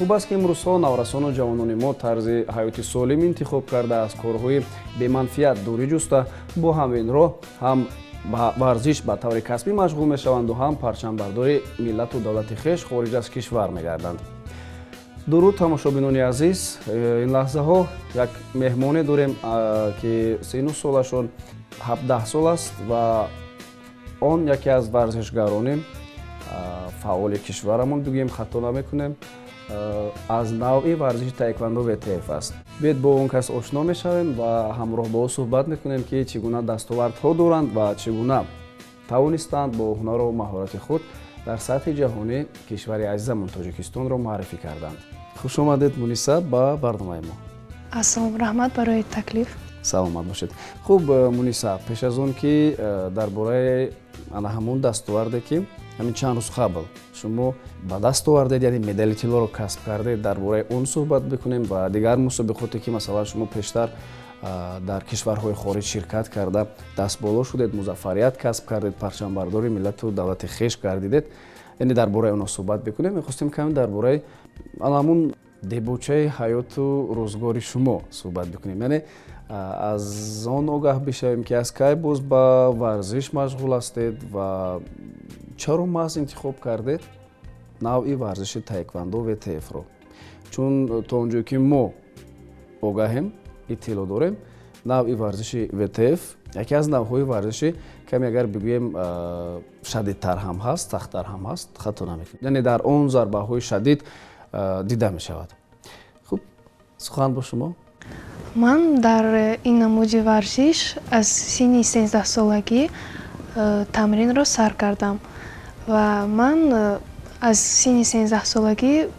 Хуб аст, ки имрӯзҳо наврасону ҷавонони мо тарзи ҳаёти солим интихоб карда, аз корҳои беманфиат дурӣ ҷуста, бо ҳамин роҳ ҳам ба варзиш ба таври касбӣ машғул мешаванду, ҳам парчамбардори миллату давлати хеш хориҷ аз кишвар мегарданд. Дуруд, тамошобинони азиз! Ин лаҳзаҳо як меҳмоне дорем, ки сину солашон 17 сол аст ва он яке аз варзишгарони фаъоли кишварамон бигӯем, хато намекунем, аз навъи варзиши таеквандо ВТФ аст. Биёед, бо он кас ошно мешавем ва ҳамроҳ бо ӯ суҳбат мекунем, ки чӣ гуна дастовардҳо доранд ва чӣ гуна тавонистанд бо ҳунару маҳорати худ дар сатҳи ҷаҳонӣ кишвари азизамон Тоҷикистонро муаррифӣ карданд. Хуш омадед, Муниса, ба барномаи мо. Ассалом, раҳмат барои таклиф. Саломат бошед. Хуб, Муниса, пеш аз он ки дар бораи ана ҳамон дастоварде, ки ҳамин чанд рӯз қабл шумо ба даст овардед, яъне медали тиллоро касб кардед, дар бораи он суҳбат бикунем ва дигар мусобиқоте, ки масалан шумо пештар дар кишварҳои хориҷ ширкат карда, дастболо шудед, музаффарият касб кардед, парчамбардори миллату давлати хеш гардидед, яъне дар бораи онҳо суҳбат бикунем, мехостем каме дар бораи ана ҳамон дебочаи ҳаёту рӯзгори шумо суҳбат бикунем, яъне аз он огаҳ бишавем, ки аз кай боз ба варзиш машғул ҳастед ва чаро маҳз интихоб кардед навъи варзиши таеквандо ВТФ-ро, чун то он ҷое ки мо огаҳем, иттилоъ дорем, навъи варзиши ВТФ яке аз навъҳои варзиши каме, агар бигӯем, шадидтар ҳам ҳаст, сахттар ҳам ҳаст, хато намекунем, яъне дар он зарбаҳои шадид дида мешавад. Хуб, сухан бо шумо. Ман дар ин намуди варзиш аз синни 13-солагӣ тамринро сар кардам ва ман аз синни 13-солагӣ,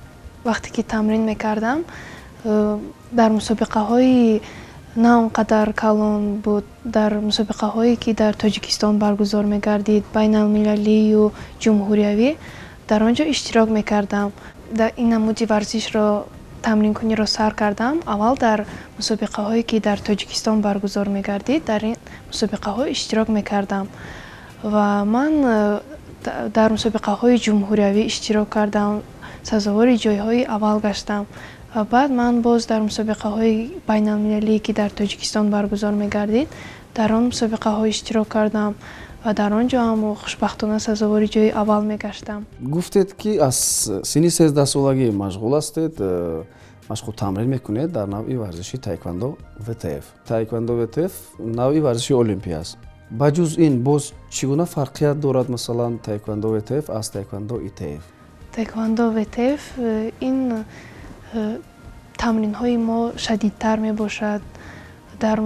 вақте ки тамрин мекардам, дар мусобиқаҳои на он қадар калон буд, дар мусобиқаҳое, ки дар Тоҷикистон баргузор мегардид, байналмилалию ҷумҳуриявӣ, дар он ҷо иштирок мекардам. Дар ин намуди варзишро тамринкуниро сар кардам. Аввал дар мусобиқаҳое, ки дар Тоҷикистон баргузор мегардид, дар ин мусобиқаҳо иштирок мекардам ва ман дар мусобиқаҳои ҷумҳуриявӣ иштирок кардам, сазовори ҷойҳои аввал гаштам ва баъд ман боз дар мусобиқаҳои байналмилалие, ки дар Тоҷикистон баргузор мегардид, дар он мусобиқаҳо иштирок кардам ва дар он ҷо ҳам хушбахтона сазовори ҷои аввал мегаштам. Гуфтед, ки аз синни 13-солагӣ машғул ҳастед, машқу тамрин мекунед дар навъи варзиши таеквандо ВТФ. Таеквандо ВТФ навъи варзиши олимпӣ аст. Ба ҷуз ин боз чӣ гуна фарқият дорад, масалан, таеквандо ВТФ аз таеквандо ИТФ? Таеквандо ВТФ ин тамринҳои мо шадидтар мебошад, дар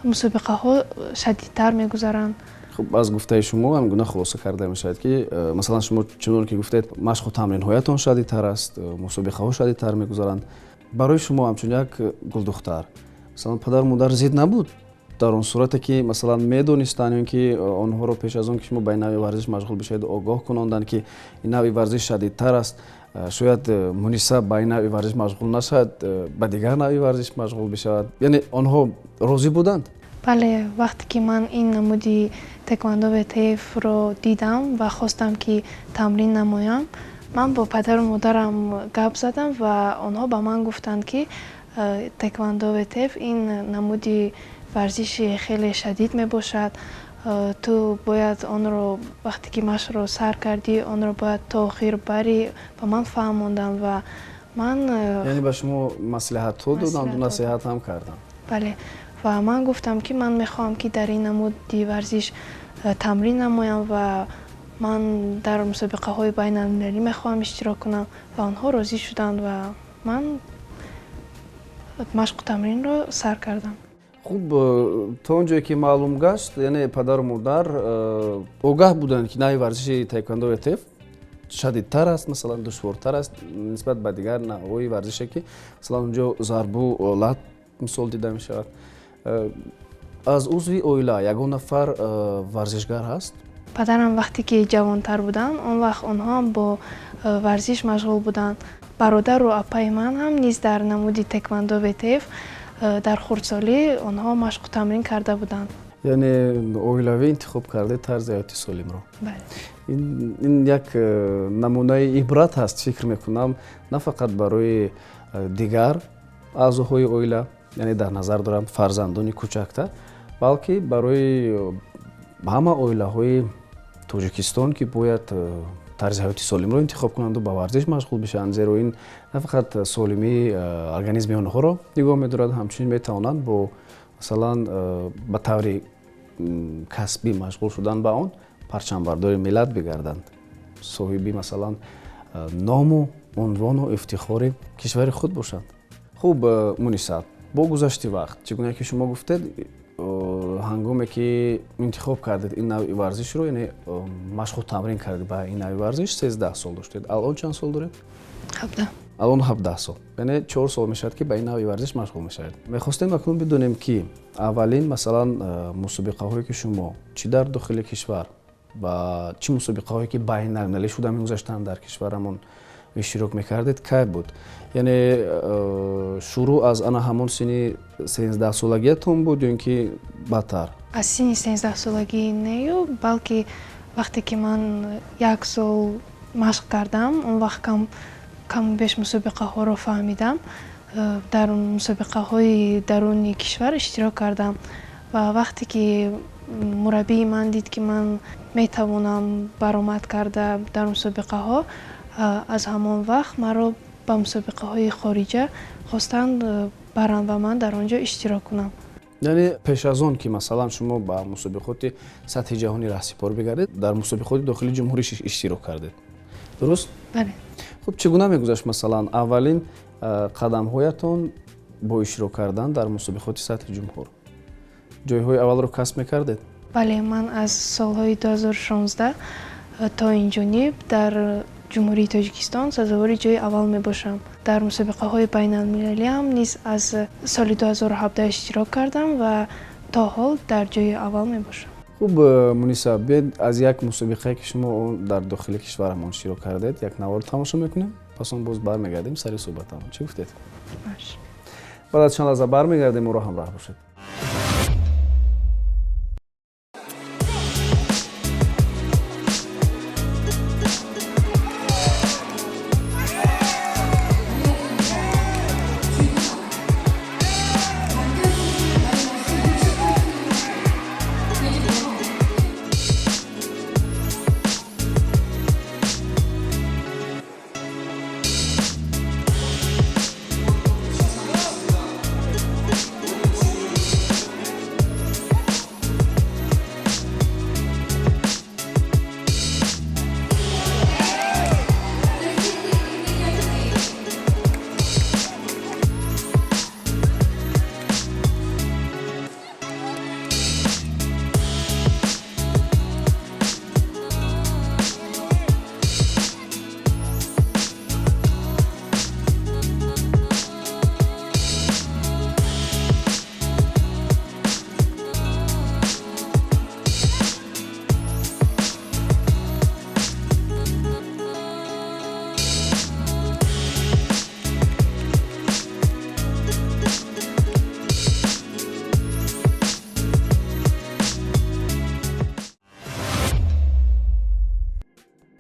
мусобиқаҳо шадидтар мегузаранд. Хуб, аз гуфтаи шумо ҳам гуна хулоса карда мешавад, ки масалан шумо чунон ки гуфтед, машқу тамринҳоятон шадидтар аст, мусобиқаҳо шадидтар мегузаранд. Барои шумо ҳамчун як гулдухтар, масалан, падару модар зид набуд дар он сурате, ки масалан медонистанд ё ки онҳоро пеш аз он ки шумо ба ин навъи варзиш машғул бишавед, огоҳ кунонданд, ки ин навъи варзиш шадидтар аст, шояд Муниса ба ин навъи варзиш машғул нашавад, ба дигар навъи варзиш машғул бишавад? Яъне онҳо розӣ буданд? Бале, вақте ки ман ин намуди таеквандо ВТФ-ро дидам ва хостам, ки тамрин намоям, ман бо падару модарам гап задам ва онҳо ба ман гуфтанд, ки таеквандо ВТФ ин намуди варзиши хеле шадид мебошад, ту бояд онро, вақте ки машқро сар кардӣ, онро бояд то охир барӣ. Ба ман фаҳмонданд ва ман Яъне ба шумо маслиҳатҳо доданду насиҳат ҳам карданд? Бале, ва ман гуфтам, ки ман мехоҳам, ки дар ин намуди варзиш тамрин намоям ва ман дар мусобиқаҳои байналмилалӣ мехоҳам иштирок кунам ва онҳо розӣ шуданд ва ман машқу тамринро сар кардам. Хуб, то он ҷое ки маълум гашт, яъне падару модар огаҳ буданд, ки навъи варзиши таеквандо ВТФ шадидтар аст, масалан, душвортар аст нисбат ба дигар навъҳои варзише, ки масалан онҷо зарбу лат мисол дида мешавад. Аз узви оила ягон нафар варзишгар ҳаст? Падарам, вақте ки ҷавонтар буданд, он вақт онҳо ҳам бо варзиш машғул буданд. Бародару апаи ман ҳам низ дар намуди таеквандо ВТФ дар хурдсолӣ онҳо машқу тамрин карда буданд. Яъне оилавӣ интихоб кардед тарзи ҳаёти солимро. Ин як намунаи ибрат ҳаст, фикр мекунам, на фақат барои дигар аъзоҳои оила, яъне дар назар дорам фарзандони кӯчактар, балки барои ҳама оилаҳои Тоҷикистон, ки бояд тарзи ҳаёти солимро интихоб кунанду ба варзиш машғул бишаванд, зеро ин на фақат солимии организми онҳоро нигоҳ медорад, ҳамчунин метавонанд бо масалан ба таври касбӣ машғул шудан ба он парчамбардори миллат бигарданд, соҳиби масалан ному унвону ифтихори кишвари худ бошанд. Хуб, Муниса, бо гузашти вақт, чӣ гуна ки шумо гуфтед, ҳангоме ки интихоб кардед ин навъи варзишро, яъне машқу тамрин кардед ба ин навъи варзиш, 13 сол доштед. Алон чанд сол доред? 17. Алон 17 сол. Яъне 4 сол мешавад, ки ба ин навъи варзиш машғул мешавед. Мехостем акнун бидонем, ки аввалин масалан мусобиқаҳое ки шумо чӣ дар дохили кишвар ва чӣ мусобиқаҳое ки байналмилалӣ шуда мегузаштанд дар кишварамон иштирок мекардед, кай буд? Яъне шурӯъ аз ана ҳамон синни 13 солагиятон буд ё ин ки баъдтар? Аз синни 13 солагӣ нею, балки вақте ки ман як сол машқ кардам, он вақт каму беш мусобиқаҳоро фаҳмидам, дар мусобиқаҳои даруни кишвар иштирок кардам ва вақте ки мураббии ман дид, ки ман метавонам баромад карда дар мусобиқаҳо, аз ҳамон вақт маро ба мусобиқаҳои хориҷа хостанд баранд ва ман дар он ҷо иштирок кунам. Яъне пеш аз он ки масалан шумо ба мусобиқоти сатҳи ҷаҳонӣ раҳсипор бигардед, дар мусобиқоти дохили ҷумҳурӣ иштирок кардед, дуруст? Бале. Хуб, чӣ гуна мегузашт масалан аввалин қадамҳоятон бо иштирок кардан дар мусобиқоти сатҳи ҷумҳур? Ҷойҳои аввалро касб мекардед? Бале, ман аз солҳои 2016 то инҷониб дар Ҷумҳурии Тоҷикистон сазовори ҷои аввал мебошам. Дар мусобиқаҳои байналмилалиам низ аз соли 2017 иштирок кардам ва то ҳол дар ҷои аввал мебошам. Хуб, Муниса, биёед аз як мусобиқае, ки шумо дар дохили кишварамон иштирок кардед, як навор тамошо мекунем, пас он боз бармегардем сари суҳбатамон. Чӣ гуфтед? Баъд аз чанд лаҳза бармегардем, моро ҳамроҳ бошед.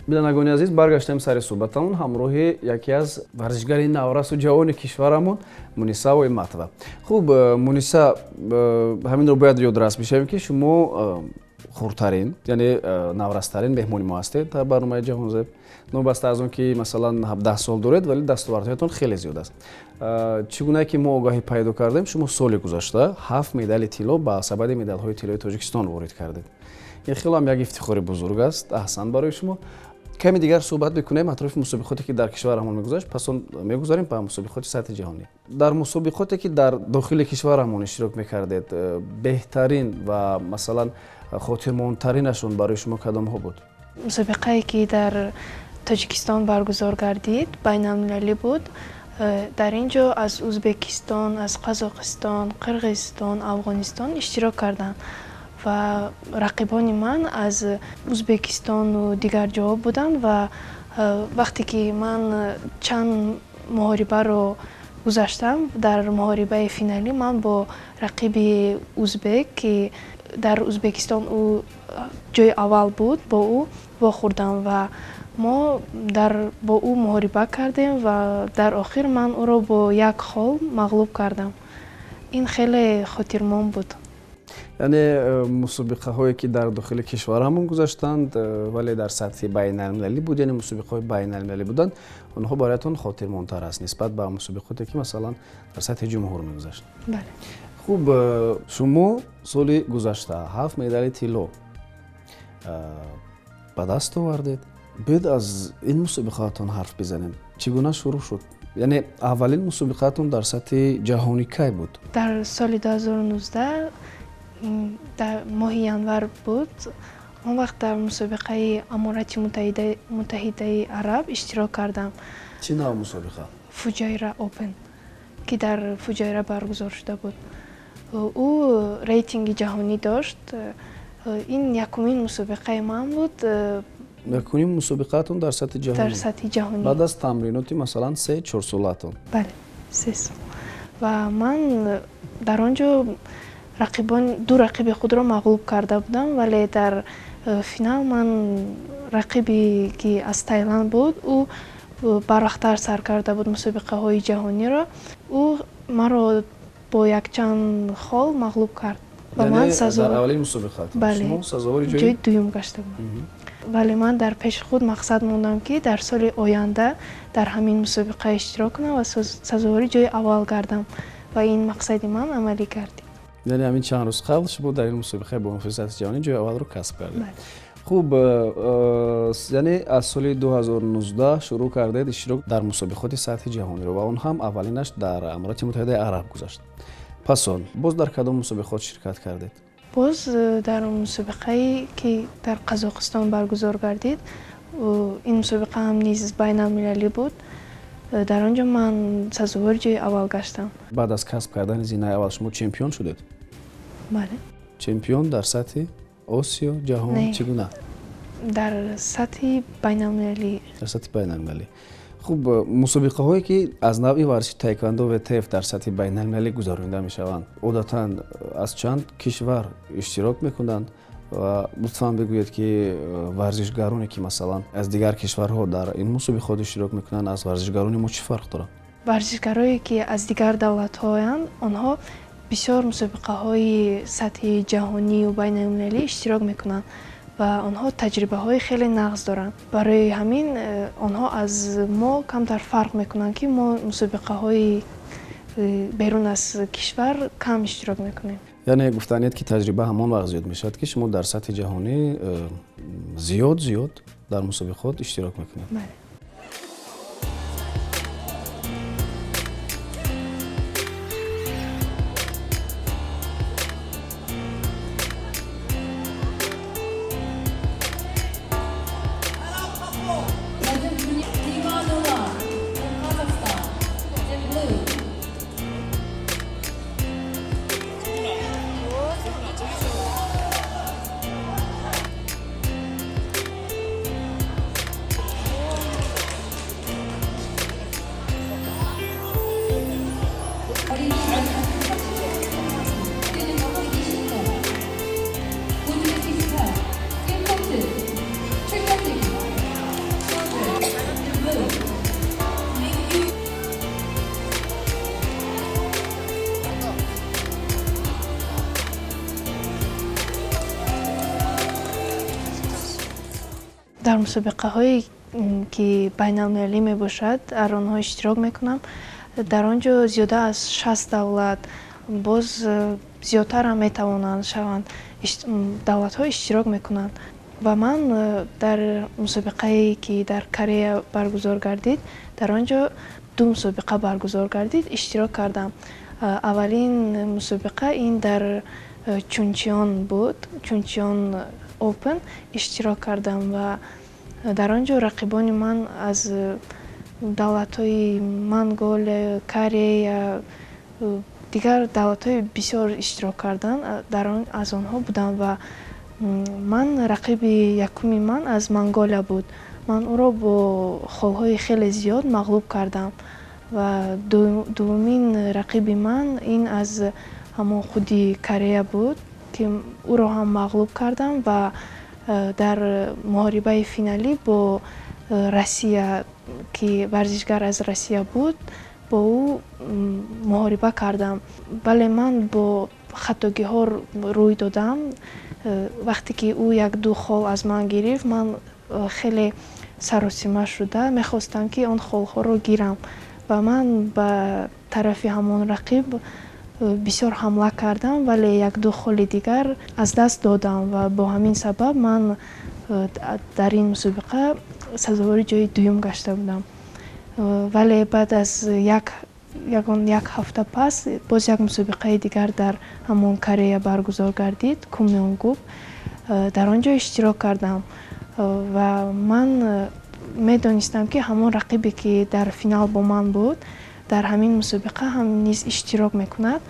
Бинандагони азиз, баргаштем сари суҳбатамон ҳамроҳи яке аз варзишгари наврасу ҷавони кишварамон Муниса Ойматова. Хуб, Муниса, ҳаминро бояд ёдрас бишавем, ки шумо хурдтарин, яъне наврастарин меҳмони мо ҳастед дар барномаи Ҷаҳонзеб. Новобаста аз он ки масалан 17 сол доред, вале дастовардҳоятон хеле зиёд аст. Чӣ гунае ки мо огаҳӣ пайдо кардем, шумо соли гузашта 7 медали тилло ба сабади медалҳои тиллои Тоҷикистон ворид кардед. Ин хело ҳам як ифтихори бузург аст. Аҳсан барои шумо. Каме дигар суҳбат мекунем атрофи мусобиқоте, ки дар кишварамон мегузашт, пас он мегузарем ба мусобиқоти сатҳи ҷаҳонӣ. Дар мусобиқоте, ки дар дохили кишварамон иштирок мекардед, беҳтарин ва масалан хотирмондтаринашон барои шумо кадомҳо буд? Мусобиқае, ки дар Тоҷикистон баргузор гардид, байналмилалӣ буд. Дар ин ҷо аз Узбекистон, аз Қазоқистон, Қирғизистон, Афғонистон иштирок карданд ва рақибони ман аз Узбекистону дигар ҷоҳо буданд ва вақте ки ман чанд муҳорибаро гузаштам. Дар муҳорибаи финалӣ ман бо рақиби узбек, ки дар Узбекистон ӯ ҷои аввал буд, бо ӯ вохӯрдам ва мо бо ӯ муҳориба кардем ва дар охир ман ӯро бо як хол мағлуб кардам. Ин хеле хотирмон буд. Яъне мусобиқаҳое ки дар дохили кишварамон гузаштанд, вале дар сатҳи байналмилалӣ буд, яъне мусобиқаҳои байналмилалӣ буданд, онҳо бароятон хотирмонтар аст нисбат ба мусобиқоте ки масалан дар сатҳи ҷумҳур мегузашт. Бале. Хуб, шумо соли гузашта 7 медали тилло ба даст овардед. Биёед аз ин мусобиқаатон ҳарф бизанем. Чӣ гуна шурӯъ шуд? Яъне аввалин мусобиқаатон дар сатҳи ҷаҳонӣ кай буд? Дар соли 2019 дар моҳи январ буд. Он вақт дар мусобиқаи Аморати Муттаҳидаи Араб иштирок кардам. Чӣ навъ мусобиқа? Фуҷайра Open, ки дар Фуҷайра баргузор шуда буд. Ӯ рейтинги ҷаҳонӣ дошт. Ин якумин мусобиқаи ман буд. Якумин мусобиқаатон дар сатҳи ҷаҳонӣ? Дар сатҳи ҷаҳонӣ. Баъд аз тамриноти масалан 3-4 солаатон? Бале, 3 сол. Ва ман дар он ҷо ду рақиби худро мағлуб карда будам, вале дар финал ман рақибе ки аз Таиланд буд, ӯ барвақттар сар карда буд мусобиқаҳои ҷаҳониро. Ӯ маро бо якчанд хол мағлуб кард. Ва ман дар аввалин мусобиқаатон шумо сазовори ҷои дуюм гашта будам. Вале ман дар пеши худ мақсад мондам, ки дар соли оянда дар ҳамин мусобиқа иштирок кунам ва сазовори ҷои аввал гардам ва ин мақсади ман амалӣ гардид. Яъне ҳамин чанд рӯз қабл шумо дар ин мусобиқаи бонуфузи сатҳи ҷаҳонӣ ҷои аввалро касб кардед. Хуб, яъне аз соли 2019 шурӯъ кардед иштирок дар мусобиқоти сатҳи ҷаҳониро ва он ҳам аввалинаш дар Аморати Муттаҳидаи Араб гузашт. Пас он боз дар кадом мусобиқот ширкат кардед? Боз дар мусобиқае ки дар Қазоқистон баргузор гардид, ин мусобиқа ҳам низ байналмилалӣ буд. Дар он ҷо ман сазовори ҷои аввал гаштам. Баъд аз касб кардани зинаи аввал шумо чемпион шудед? Бале. Чемпион дар сатҳи Осиё, ҷаҳон, чӣ гуна? Дар сатҳи байналмилалӣ. Дар сатҳи байналмилалӣ. Хуб, мусобиқаҳое ки аз навъи варзиши таеквондо ВТФ дар сатҳи байналмилалӣ гузаронида мешаванд, одатан аз чанд кишвар иштирок мекунанд ва лутфан бигӯед ки варзишгароне ки масалан аз дигар кишварҳо дар ин мусобиқот иштирок мекунанд, аз варзишгарони мо чӣ фарқ доранд? Варзишгарое ки аз дигар давлатҳоянд, онҳо бисёр мусобиқаҳои сатҳи ҷаҳонию байналмилалӣ иштирок мекунанд ва онҳо таҷрибаҳои хеле нағз доранд. Барои ҳамин онҳо аз мо камтар фарқ мекунанд, ки мо мусобиқаҳои берун аз кишвар кам иштирок мекунем. Яъне гуфтаният ки таҷриба ҳамон вақт зиёд мешавад, ки шумо дар сатҳи ҷаҳонӣ зиёд дар мусобиқот иштирок мекунед. Бале. Дар мусобиқаҳое ки байналмилалӣ мебошад, дар онҳо иштирок мекунам. Дар он ҷо зиёда аз 60 давлат, боз зиёдтар ҳам метавонанд шаванд, давлатҳо иштирок мекунанд. Ва ман дар мусобиқае ки дар Корея баргузор гардид, дар он ҷо ду мусобиқа баргузор гардид, иштирок кардам. Аввалин мусобиқа ин дар Чунчион буд, Чунчион Open иштирок кардам ва дар он ҷо рақибони ман аз давлатҳои Монголия, Корея, дигар давлатҳои бисёр иштирок карданд, аз онҳо будам ва ман рақиби якуми ман аз Монголия буд. Ман ӯро бо холҳои хеле зиёд мағлуб кардам Ва дуввумин рақиби ман ин аз ҳамон худи Корея буд, ки ӯро ҳам мағлуб кардам ва дар муҳорибаи финалӣ бо Россия, ки варзишгар аз Россия буд, бо ӯ муҳориба кардам. Вале ман бо хатогиҳо рӯй додам. Вақте ки ӯ як-ду хол аз ман гирифт, ман хеле саросима шуда мехостам, ки он холҳоро гирам ва ман ба тарафи ҳамон рақиб бисёр ҳамла кардам, вале як-ду холи дигар аз даст додам ва бо ҳамин сабаб ман дар ин мусобиқа сазовори ҷои дуюм гашта будам. Вале баъд аз ягон як ҳафта пас боз як мусобиқаи дигар дар ҳамон Корея баргузор гардид, Кумёнгуп. Дар он ҷо иштирок кардам ва ман медонистам, ки ҳамон рақибе, ки дар финал бо ман буд, дар ҳамин мусобиқа ҳам низ иштирок мекунад,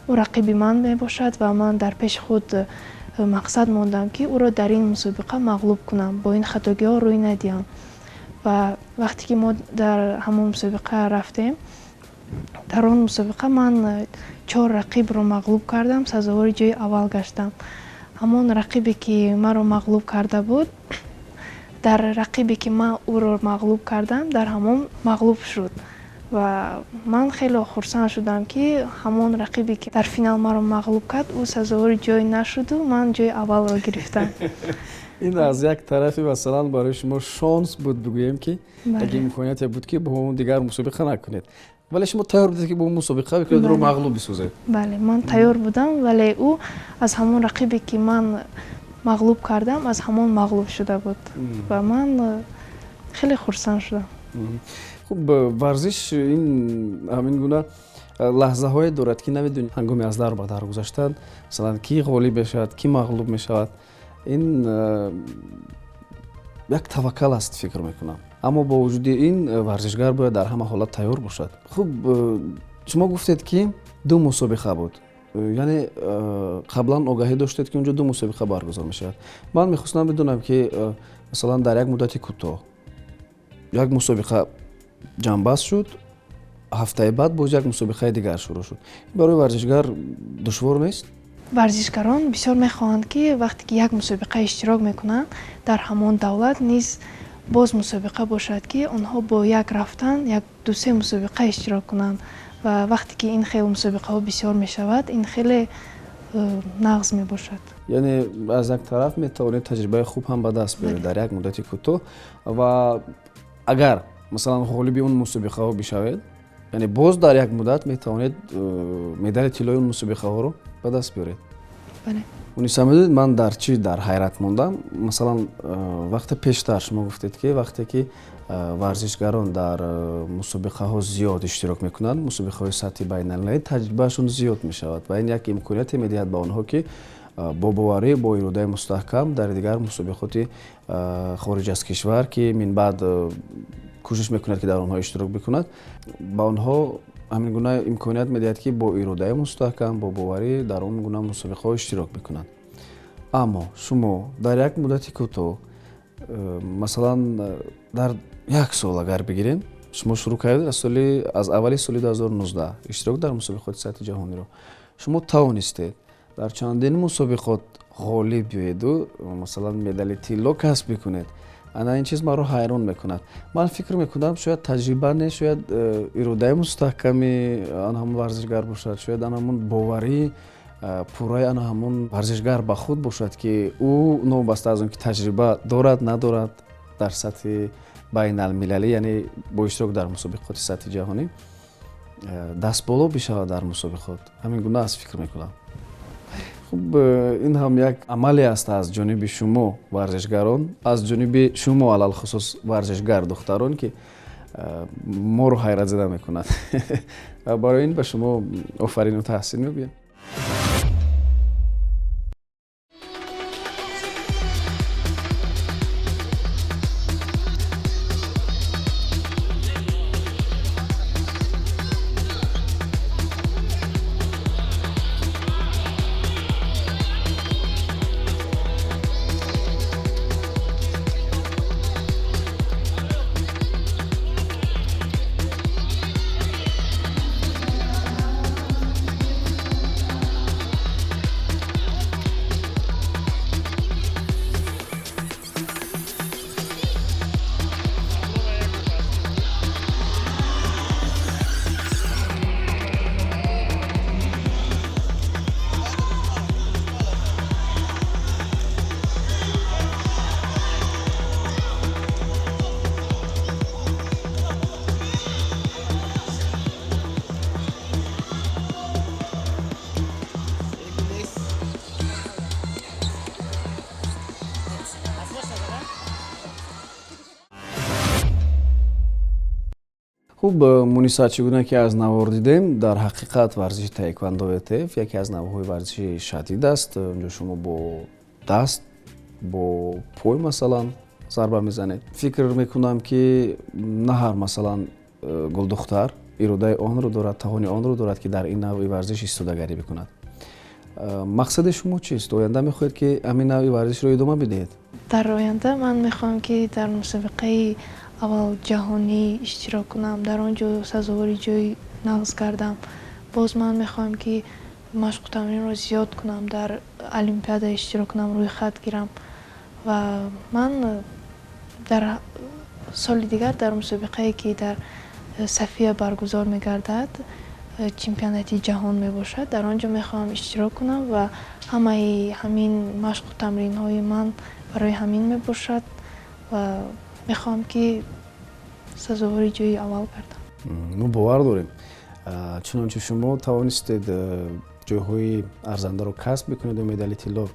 ӯ рақиби ман мебошад ва ман дар пеши худ мақсад мондам, ки ӯро дар ин мусобиқа мағлуб кунам, бо ин хатогиҳо рӯй надиҳам. Ва вақте ки мо дар ҳамон мусобиқа рафтем, дар он мусобиқа ман чор рақибро мағлуб кардам, сазовори ҷои аввал гаштам. Ҳамон рақибе, ки маро мағлуб карда буд, дар рақибе, ки ман ӯро мағлуб кардам, дар ҳамон мағлуб шуд ва ман хеле хурсанд шудам, ки ҳамон рақибе, ки дар финал маро мағлуб кард, ӯ сазовори ҷой нашуду ман ҷои аввалро гирифтам. Ин аз як тарафи, масалан, барои шумо шонс буд, бигӯем, ки як имконияте буд, ки бо он дигар мусобиқа накунед, вале шумо тайёр будед, ки бо мусобиқа бикунед, ӯро мағлуб бисозед. Бале, ман тайёр будам, вале ӯ аз ҳамон рақибе, ки ман мағлуб кардам, аз ҳамон мағлуб шуда буд ва ман хеле хурсанд шудам. Хуб, варзиш ин ҳамин гуна лаҳзаҳое дорад, ки намедонӣ ҳангоми аз дар ба дар гузаштан, масалан, кӣ ғолиб мешавад, кӣ мағлуб мешавад. Ин як таваккал аст, фикр мекунам, аммо бо вуҷуди ин варзишгар бояд дар ҳама ҳолат тайёр бошад. Хуб, шумо гуфтед, ки ду мусобиқа буд, яъне қаблан огаҳӣ доштед, ки унҷо ду мусобиқа баргузор мешавад. Ман мехостам бидонам, ки масалан, дар як муддати кӯтоҳ як мусобиқа ҷамъбаст шуд, ҳафтаи баъд боз як мусобиқаи дигар шурӯъ шуд, барои варзишгар душвор нест? Варзишгарон бисёр мехоҳанд, ки вақте ки як мусобиқа иштирок мекунанд, дар ҳамон давлат низ боз мусобиқа бошад, ки онҳо бо як рафтан як дусе мусобиқа иштирок кунанд. Ва вақте ки ин хел мусобиқаҳо бисёр мешавад, ин хеле нағз мебошад. Яъне аз як тараф метавонед таҷрибаи хуб ҳам ба даст биёред дар як муддати кӯтоҳ ва агар, масалан, ғолиби он мусобиқаҳо бишавед, яъне боз дар як муддат метавонед медали тиллои он мусобиқаҳоро ба даст биёред. Униса, медонед, ман дар чӣ дар ҳайрат мондам? Масалан, вақте пештар шумо гуфтед, ки вақте ки варзишгарон дар мусобиқаҳо зиёд иштирок мекунанд, мусобиқаҳои сатҳи байналмилалӣ, таҷрибаашон зиёд мешавад ва ин як имконияте медиҳад ба онҳо, ки бо боварӣ, бо иродаи мустаҳкам дар дигар мусобиқоти хориҷ аз кишвар, ки минбаъд кӯшиш мекунад, ки дар онҳо иштирок бикунад, ба онҳо ҳамин гуна имконият медиҳад, ки бо иродаи мустаҳкам, бо боварӣ дар он гуна мусобиқаҳо иштирок бикунанд. Аммо шумо дар як муддати кӯтоҳ, масалан, дар як сол агар бигирем, шумо шурӯъ кардед аз аввали соли 2019 иштирок дар мусобиқоти сатҳи ҷаҳониро, шумо тавонистед дар чандин мусобиқот ғолиб биёеду, масалан, медали тилло касб бикунед. Ана ин чиз маро ҳайрон мекунад. Ман фикр мекунам, шояд таҷриба не, шояд иродаи мустаҳками ана ҳамон варзишгар бошад, шояд ана ҳамон боварии пурраи ана ҳамон варзишгар ба худ бошад, ки ӯ новобаста аз он ки таҷриба дорад, надорад дар сатҳи байналмилалӣ, яъне бо иштирок дар мусобиқоти сатҳи ҷаҳонӣ, дастболо бишавад дар мусобиқот. Ҳамин гуна аст, фикр мекунам. Хуб, ин ҳам як амале аст аз ҷониби шумо варзишгарон, аз ҷониби шумо алалхусус варзишгар духтарон, ки моро ҳайратзада мекунад. Барои ин ба шумо офарину таҳсин мегӯям. Хуб, Муниса, чӣ гуна ки аз навор дидем, дар ҳақиқат варзиши таеквондо ВТФ яке аз навъҳои варзиши шадид аст. Унҷо шумо бо даст, бо пой, масалан, зарба мезанед. Фикр мекунам, ки на ҳар, масалан, гулдухтар иродаи онро дорад, тавони онро дорад, ки дар ин навъи варзиш истодагарӣ бикунад. Мақсади шумо чист? Оянда мехоҳед, ки ҳамин навъи варзишро идома бидиҳед? Дар оянда ман мехоҳам, ки дар мусобиқаи аввал ҷаҳонӣ иштирок кунам, дар он ҷо сазовори ҷои нағз гардам. Боз ман мехоҳам, ки машқу тамринро зиёд кунам, дар олимпиада иштирок кунам, рӯйхат гирам ва ман дар соли дигар дар мусобиқае, ки дар София баргузор мегардад, чемпионати ҷаҳон мебошад, дар он ҷо мехоҳам иштирок кунам ва ҳамаи ҳамин машқу тамринҳои ман барои ҳамин мебошад ва мехоҳам, ки сазовори ҷои аввал гардам. Мо бовар дорем, чунончи шумо тавонистед ҷойҳои арзандаро касб бикунед ва медали тилло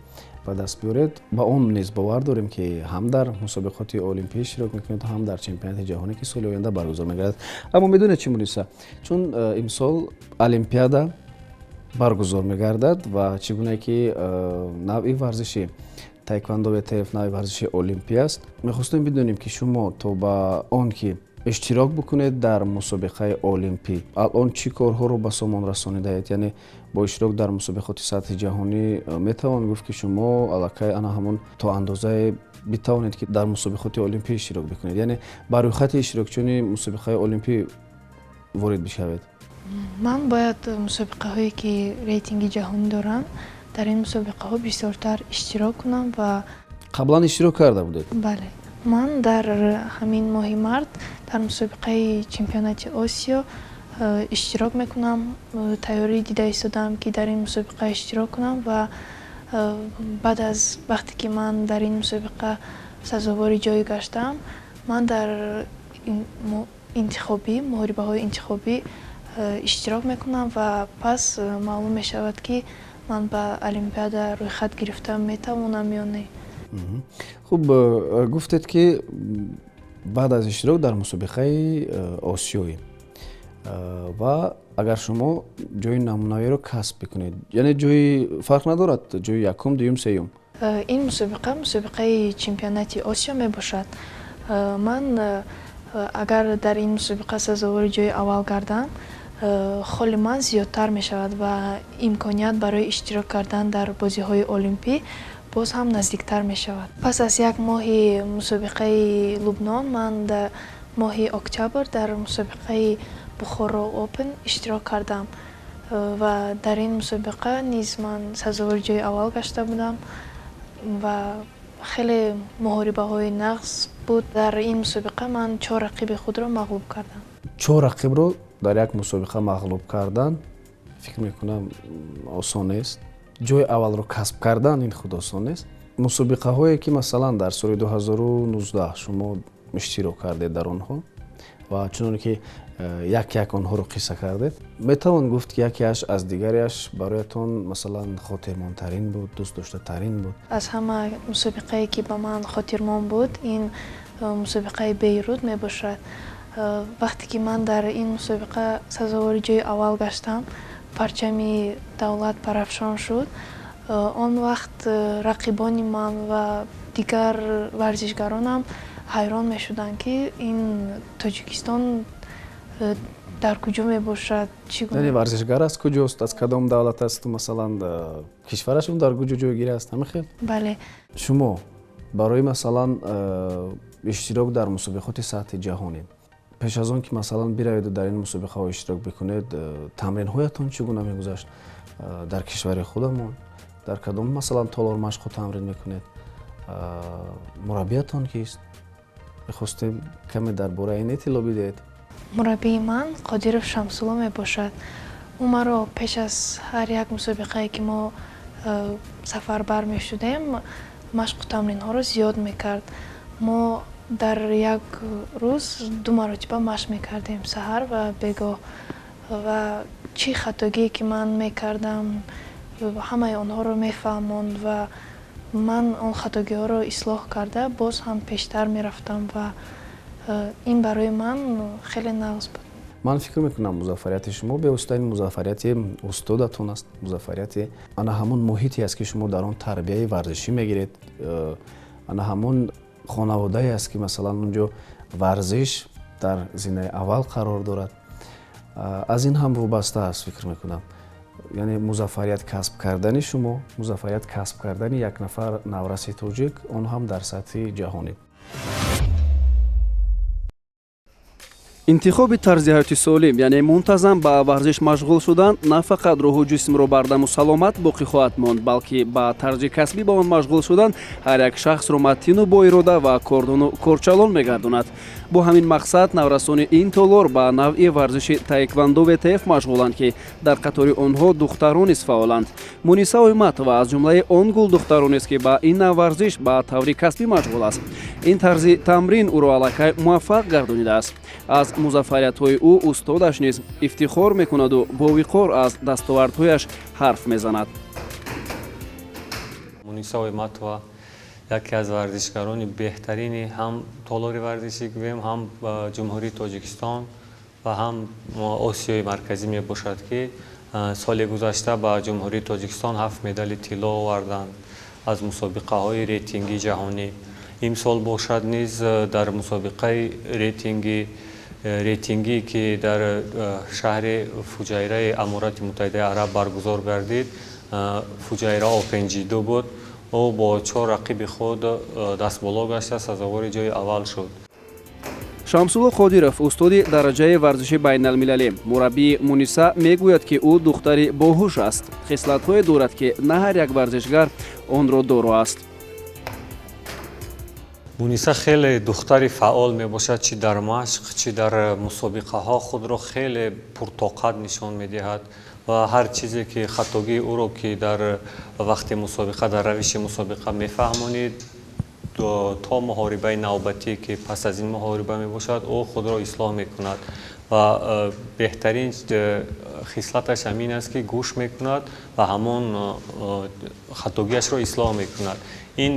ба даст биёред, ба он низ бовар дорем, ки ҳам дар мусобиқоти олимпӣ иштирок мекунед, ҳам дар чемпионати ҷаҳонӣ, ки соли оянда баргузор мегардад. Аммо медонед чӣ, Муниса, чун имсол олимпиада баргузор мегардад ва чӣ гуна ки навъи варзиши таеквондо ВТФ навъи варзиши олимпӣ аст, мехостем бидонем, ки шумо то ба он ки иштирок бикунед дар мусобиқаи олимпӣ, алон чӣ корҳоро ба сомон расонидаед? Яъне бо иштирок дар мусобиқоти сатҳи ҷаҳонӣ метавон гуфт, ки шумо аллакай ана ҳамон то андозае битавонед, ки дар мусобиқоти олимпӣ иштирок бикунед, яъне ба рӯйхати иштирокчиёни мусобиқаи олимпӣ ворид бишавед. Ман бояд мусобиқаҳое, ки рейтинги ҷаҳонӣ доранд, дар ин мусобиқаҳо бисёртар иштирок кунам ва Қаблан иштирок карда будед? Бале, ман дар ҳамин моҳи март дар мусобиқаи чемпионати Осиё иштирок мекунам. Тайёрӣ дида истодаам, ки дар ин мусобиқа иштирок кунам ва баъд аз вақте ки ман дар ин мусобиқа сазовори ҷой гаштам, ман дар интихобӣ, муҳорибаҳои интихобӣ иштирок мекунам ва пас маълум мешавад, ки ман ба олимпиада рӯйхат гирифта метавонам ё не. Хуб, гуфтед, ки баъд аз иштирок дар мусобиқаи осиёӣ ва агар шумо ҷои намунавиро касб бикунед, яъне ҷои фарқ надорад, ҷои якум, дуюм, сеюм? Ин мусобиқа мусобиқаи чемпионати Осиё мебошад. Ман агар дар ин мусобиқа сазовори ҷои аввал гардам, холи ман зиёдтар мешавад ва имконият барои иштирок кардан дар бозиҳои олимпӣ боз ҳам наздиктар мешавад. Пас аз як моҳи мусобиқаи Лубнон ман дар моҳи октябр дар мусобиқаи Бухоро Опен иштирок кардам ва дар ин мусобиқа низ ман сазовори ҷои аввал гашта будам ва хеле муҳорибаҳои нағз буд. Дар ин мусобиқа ман чор рақиби худро мағлуб кардам. Чор рақибро дар як мусобиқа мағлуб кардан, фикр мекунам, осон нест. Ҷои аввалро касб кардан ин худ осон нест. Мусобиқаҳое, ки, масалан, дар соли 2019 шумо иштирок кардед дар онҳо ва чуноне ки як як онҳоро қисса кардед, метавон гуфт, ки якеаш аз дигареаш бароятон, масалан, хотирмонтарин буд, дӯстдоштатарин буд? Аз ҳама мусобиқае, ки ба ман хотирмон буд, ин мусобиқаи Бейрут мебошад. Вақте ки ман дар ин мусобиқа сазовори ҷои аввал гаштам, парчами давлат парафшон шуд. Он вақт рақибони ман ва дигар варзишгаронам ҳайрон мешуданд, ки ин Тоҷикистон дар куҷо мебошад. Яъне варзишгар аз куҷост, аз кадом давлат аст, масалан, кишварашон дар куҷо ҷойгир аст, ҳамин хел? Бале. Шумо барои, масалан, иштирок дар мусобиқоти сатҳи ҷаҳонӣ, пеш аз он ки, масалан, бираведу дар ин мусобиқаҳо иштирок бикунед, тамринҳоятон чӣ гуна мегузашт дар кишвари худамон? Дар кадом, масалан, толор машқу тамрин мекунед? Мураббиятон кист? Мехостем каме дар бораи ин иттилоъ бидиҳед. Мураббии ман Қодиров Шамсулло мебошад. Ӯ маро пеш аз ҳар як мусобиқае, ки мо сафарбар мешудем, машқу тамринҳоро зиёд мекард. Мо дар як рӯз ду маротиба машқ мекардем, саҳар ва бегоҳ, ва чӣ хатогие ки ман мекардам, ҳамаи онҳоро мефаҳмонд ва ман он хатогиҳоро ислоҳ карда, боз ҳам пештар мерафтам ва ин барои ман хеле нағз буд. Ман фикр мекунам, музаффарияти шумо бевосита ин музаффарияти устодатон аст, музаффарияти ана ҳамон муҳите аст, ки шумо дар он тарбияи варзишӣ мегиред, ана ҳамон хонаводае аст, ки масалан унҷо варзиш дар зинаи аввал қарор дорад. Аз ин ҳам вобаста аст, фикр мекунам, яъне музаффарият касб кардани шумо, музаффарият касб кардани як нафар навраси тоҷик, он ҳам дар сатҳи ҷаҳонӣ. Интихоби тарзи ҳаёти солим, яъне мунтазам ба варзиш машғул шудан, на фақат рӯҳу ҷисмро бардаму саломат боқӣ хоҳад монд, балки ба тарзи касбӣ ба он машғул шудан ҳар як шахсро матину боирода ва кордону корчалон мегардонад. Бо ҳамин мақсад наврасони ин толор ба навъи варзиши таеквондо ВТФ машғуланд, ки дар қатори онҳо духтарон низ фаъоланд. Муниса Ойматова аз ҷумлаи он гулдухтаронест, ки ба ин нав варзиш ба таври касбӣ машғул аст. Ин тарзи тамрин ӯро аллакай муваффақ гардонидааст. Аз музаффариятҳои ӯ устодаш низ ифтихор мекунаду бовиқор аз дастовардҳояш ҳарф мезанад. Муниса Ойматова яке аз варзишгарони беҳтарини ҳам толори варзишӣ гӯем, ҳам Ҷумҳурии Тоҷикистон ва ҳам Осиёи Марказӣ мебошад, ки соли гузашта ба Ҷумҳурии Тоҷикистон 7 медали тилло оварданд аз мусобиқаҳои рейтингии ҷаҳонӣ. Имсол бошад низ дар мусобиқаи рейтингӣ, ки дар шаҳри Фуҷайраи Аморати Муттаҳидаи Араб баргузор гардид, Фуҷайра Open G2 буд, ӯ бо 4 рақиби худ дастболо гашта, сазовори ҷои аввал шуд. Шамсулло Қодиров, устоди дараҷаи варзиши байналмилалӣ, мураббии Муниса, мегӯяд, ки ӯ духтари боҳуш аст, хислатҳое дорад, ки на ҳар як варзишгар онро доро аст. Муниса хеле духтари фаъол мебошад, чӣ дар машқ, чӣ дар мусобиқаҳо худро хеле пуртоқат нишон медиҳад ва ҳар чизе ки хатогии ӯро, ки дар вақти мусобиқа, дар равиши мусобиқа мефаҳмонид, то муҳорибаи навбатӣ, ки пас аз ин муҳориба мебошад, ӯ худро ислоҳ мекунад ва беҳтарин хислаташ ҳамин аст, ки гӯш мекунад ва ҳамон хатогиашро ислоҳ мекунад. Ин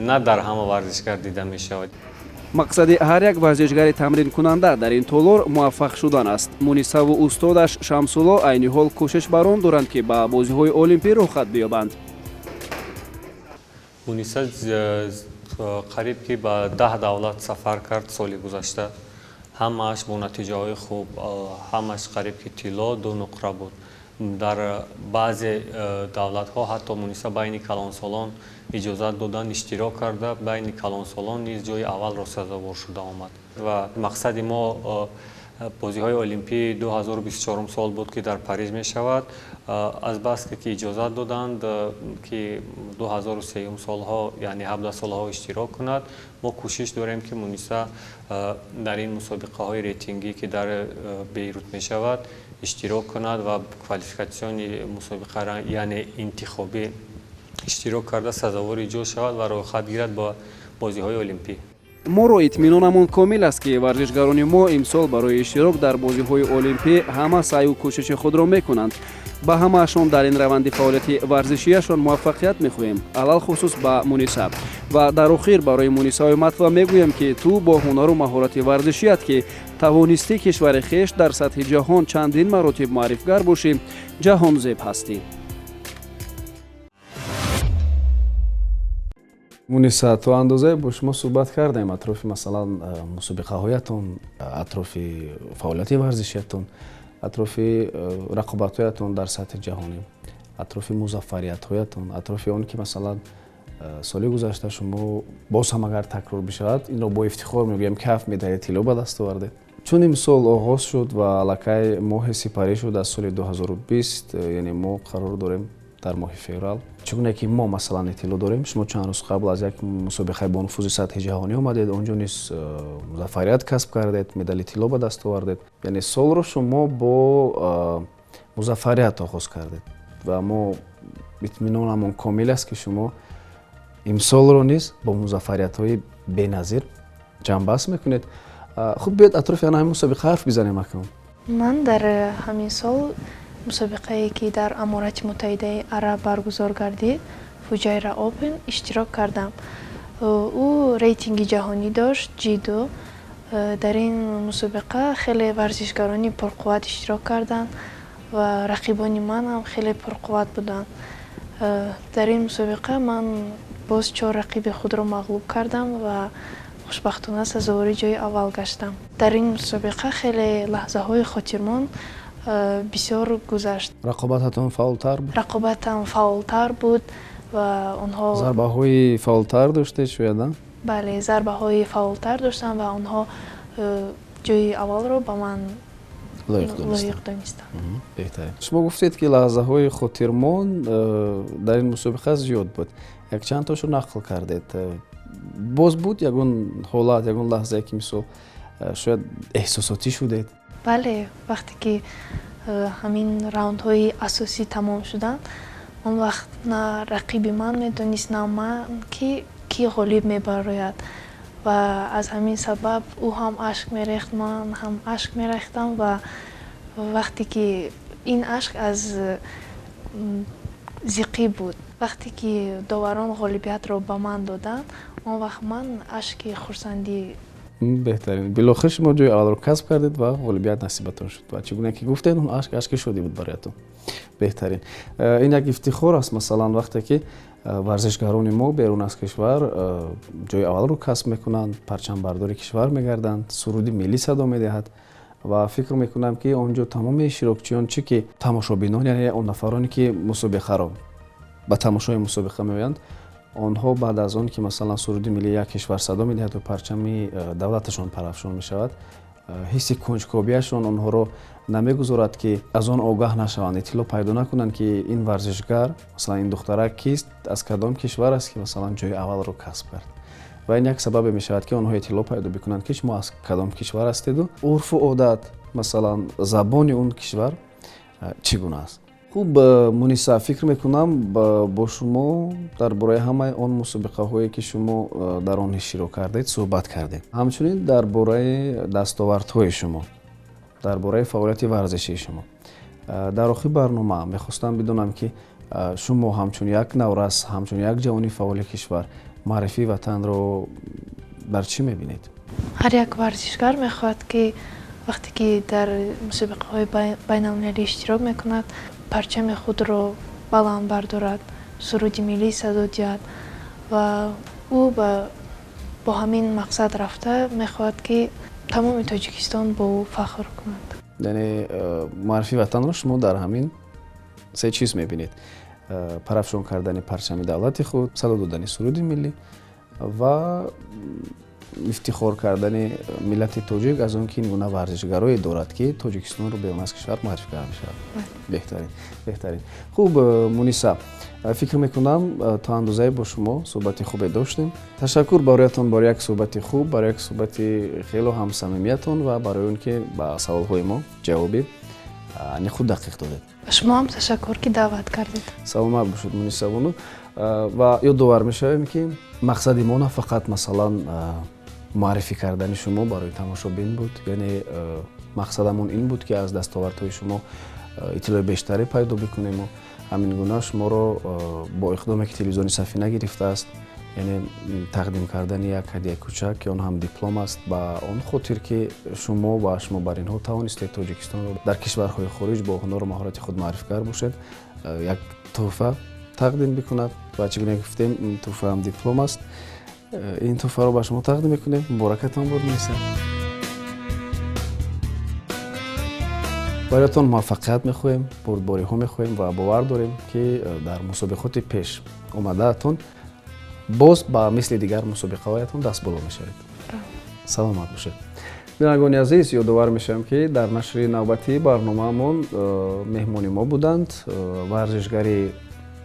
на дар ҳама варзишгар дида мешавад. Мақсади ҳар як варзишгари тамринкунанда дар ин толор муваффақ шудан аст. Мунисаву устодаш Шамсулло айни ҳол кӯшиш бар он доранд, ки ба бозиҳои олимпӣ роҳхат биёбанд. Муниса қариб ки ба 10 давлат сафар кард соли гузашта, ҳамааш бо натиҷаҳои хуб, ҳамааш қариб ки тилло, 2 нуқра буд. Дар баъзе давлатҳо ҳатто Муниса байни калонсолон иҷозат додан иштирок карда, байни калонсолон низ ҷои аввалро сазовор шуда омад. Ва мақсади мо бозиҳои олимпии 2024 сол буд, ки дар Париж мешавад. Азбаски ки иҷозат доданд, ки 2003 солҳо, яъне 17 солҳо иштирок кунад, мо кӯшиш дорем, ки Муниса дар ин мусобиқаҳои рейтингӣ, ки дар Бейрут мешавад, иштирок кунад ва квалификатсиони мусобиқа, яъне интихобӣ иштирок карда, сазовори ҷо шавад ва роҳхат гирад ба бозиҳои олимпӣ. Моро итминонамон комил аст, ки варзишгарони мо имсол барои иштирок дар бозиҳои олимпӣ ҳама саъю кӯшиши худро мекунанд. Ба ҳамаашон дар ин раванди фаъолияти варзишияшон муваффақият мехоҳем, алалхусус ба Муниса. Ва дар охир барои Муниса Ойматова мегӯем, ки ту бо ҳунару маҳорати варзишият, ки тавонистӣ кишвари хеш дар сатҳи ҷаҳон чандин маротиб муаррифгар бошӣ, ҷаҳонзеб ҳастӣ. Муниса, то андозае бо шумо суҳбат кардем атрофи, масалан, мусобиқаҳоятон, атрофи фаъолияти варзишиятон, атрофи рақобатҳоятон дар сатҳи ҷаҳонӣ, атрофи музаффариятҳоятон, атрофи он ки, масалан, соли гузашта шумо боз ҳам агар такрор бишавад, инро бо ифтихор мегӯям, ки 7 медали тилло ба даст овардед. Чун имсол оғоз шуд ва аллакай моҳи сипарӣ шуд аз соли 2020, яъне мо қарор дорем дар моҳи феврал. Чӣ гуна ки мо, масалан, иттилоъ дорем, шумо чанд рӯз қабл аз як мусобиқаи бонуфузи сатҳи ҷаҳонӣ омадед, он ҷо низ музаффарият касб кардед, медали тилло ба даст овардед. Яъне солро шумо бо музаффарият оғоз кардед ва мо итминонамон комил аст, ки шумо имсолро низ бо музаффариятҳои беназир ҷамъбаст мекунед. Хуб, биёед атрофи ана ҳамин мусобиқа ҳарф бизанем акнун. Ман дар ҳамин сол мусобиқае, ки дар Аморати Муттаҳидаи Араб баргузор гардид, Фуҷайра Open, иштирок кардам. Ӯ рейтинги ҷаҳонӣ дошт G2. Дар ин мусобиқа хеле варзишгарони пурқувват иштирок карданд ва рақибони ман ҳам хеле пурқувват буданд. Дар ин мусобиқа ман боз 4 рақиби худро мағлуб кардам ва хушбахтона сазовори ҷои аввал гаштам. Дар ин мусобиқа хеле лаҳзаҳои хотирмон бисёр гузашт. Рақобататон фаъолтар буд? Рақобатам фаъолтар буд ва онҳо зарбаҳои фаъолтар доштед шояд, а? Бале, зарбаҳои фаъолтар доштам ва онҳо ҷои аввалро ба ман лоиқ донистанд. Беҳтарин. Шумо гуфтед, ки лаҳзаҳои хотирмон дар ин мусобиқа зиёд буд. Якчанд тошо нақл кардед. Боз буд ягон ҳолат, ягон лаҳзае, ки мисол шояд эҳсосотӣ шудед? Бале, вақте ки ҳамин раундҳои асосӣ тамом шуданд, он вақт на рақиби ман медонист, на ман, ки кӣ ғолиб мебарояд. Ва аз ҳамин сабаб ӯ ҳам ашк мерехт, ман ҳам ашк мерехтам ва вақте ки ин ашк аз зиқӣ буд, вақте ки доварон ғолибиятро ба ман доданд, он вақт ман ашки хурсандӣ. Беҳтарин. Билохир шумо ҷои аввалро касб кардед ва ғолибият насибатон шуд. Ва чӣ гуна ки гуфтед, он ашк ашки шодӣ буд бароятон. Беҳтарин. Ин як ифтихор аст, масалан, вақте ки варзишгарони мо берун аз кишвар ҷои аввалро касб мекунанд, парчамбардори кишвар мегарданд, суруди миллӣ садо медиҳад ва фикр мекунам, ки он ҷо тамоми иштирокчиён, чӣ ки тамошобинон, яъне он нафароне ки мусобиқаро ба тамошои мусобиқа меоянд, онҳо баъд аз он ки масалан суруди миллии як кишвар садо медиҳад ва парчами давлаташон парафшон мешавад, ҳисси кунҷкобиашон онҳоро намегузорад, ки аз он огаҳ нашаванд, иттилоъ пайдо накунанд, ки ин варзишгар, масалан ин духтарак кист, аз кадом кишвар аст, ки масалан ҷои аввалро касб кард. Ва ин як сабабе мешавад, ки онҳо иттилоъ пайдо бикунанд, ки шумо аз кадом кишвар ҳастеду урфу одат, масалан забони он кишвар чӣ гуна аст. Хуб, Муниса, фикр мекунам бо шумо дар бораи ҳамаи он мусобиқаҳое, ки шумо дар он иштирок кардед, суҳбат кардем. Ҳамчунин дар бораи дастовардҳои шумо, дар бораи фаъолияти варзишии шумо. Дар охири барнома мехостам бидонам, ки шумо ҳамчун як наврас, ҳамчун як ҷавони фаъоли кишвар маърифии ватанро дар чӣ мебинед? Ҳар як варзишгар мехоҳад, ки вақте ки дар мусобиқаҳои байналмилалӣ иштирок мекунад, парчами худро баланд бардорад, суруди миллӣ садо диҳад ва ӯ бо ҳамин мақсад рафта мехоҳад, ки тамоми Тоҷикистон бо ӯ фахр кунад. Яъне маърифии ватанро шумо дар ҳамин се чиз мебинед: парафшон кардани парчами давлати худ, садо додани суруди миллӣ ва ифтихор кардани миллати тоҷик аз он ки ин гуна варзишгарое дорад, ки Тоҷикистонро берун аз кишвар муаррифӣ карда мешавад. Беҳтарин, беҳтарин. Хуб, Муниса, фикр мекунам то андозае бо шумо суҳбати хубе доштем. Ташаккур бароятон барои як суҳбати хуб, барои як суҳбати хело ҳам самимиятон ва барои он ки ба саволҳои мо ҷавоби аниқу дақиқ додед. Ба шумо ҳам ташаккур, ки даъват кардед. Саломат бошед, Муниса бону. Ва ёдовар мешавем, ки мақсади мо на фақат масалан муаррифӣ кардани шумо барои тамошобин буд, яъне мақсадамон ин буд, ки аз дастовардҳои шумо иттилои бештаре пайдо бикунему ҳамин гуна шуморо бо иқдоме, ки телевизиони Сафина гирифтааст, яъне тақдим кардани як ҳадияи кӯчак, ки он ҳам диплом аст, ба он хотир ки шумо ва шумо бар инҳо тавонистед Тоҷикистонро дар кишварҳои хориҷ бо ҳунару маҳорати худ муаррифигар бошед, як тӯҳфа тақдим бикунад. Ва чӣ гуна гуфтем, ин тӯҳфа ҳам диплом аст. Ин тӯҳфаро ба шумо тақдим мекунем. Муборакатон бод, Муниса. Бароятон муваффақият мехоҳем, бурдбориҳо мехоҳем ва бовар дорем, ки дар мусобиқоти пеш омадаатон боз ба мисли дигар мусобиқаҳоятон дастболо мешавед. Саломат бошед. Бинандагони азиз, ёдовар мешавем, ки дар нашри навбатии барномаамон меҳмони мо буданд варзишгари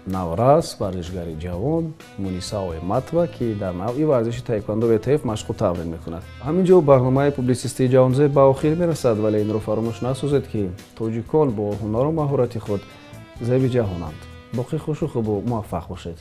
наврас, варзишгари ҷавон Муниса Оиматова, ки дар навъи варзиши таеквондо ВТФ машқу тамрин мекунад. Ҳамин ҷо барномаи публитсистии Ҷавонзеб ба охир мерасад, вале инро фаромӯш насозед, ки тоҷикон бо ҳунару маҳорати худ зеби ҷаҳонанд. Боқӣ хушу хубу муваффақ бошед.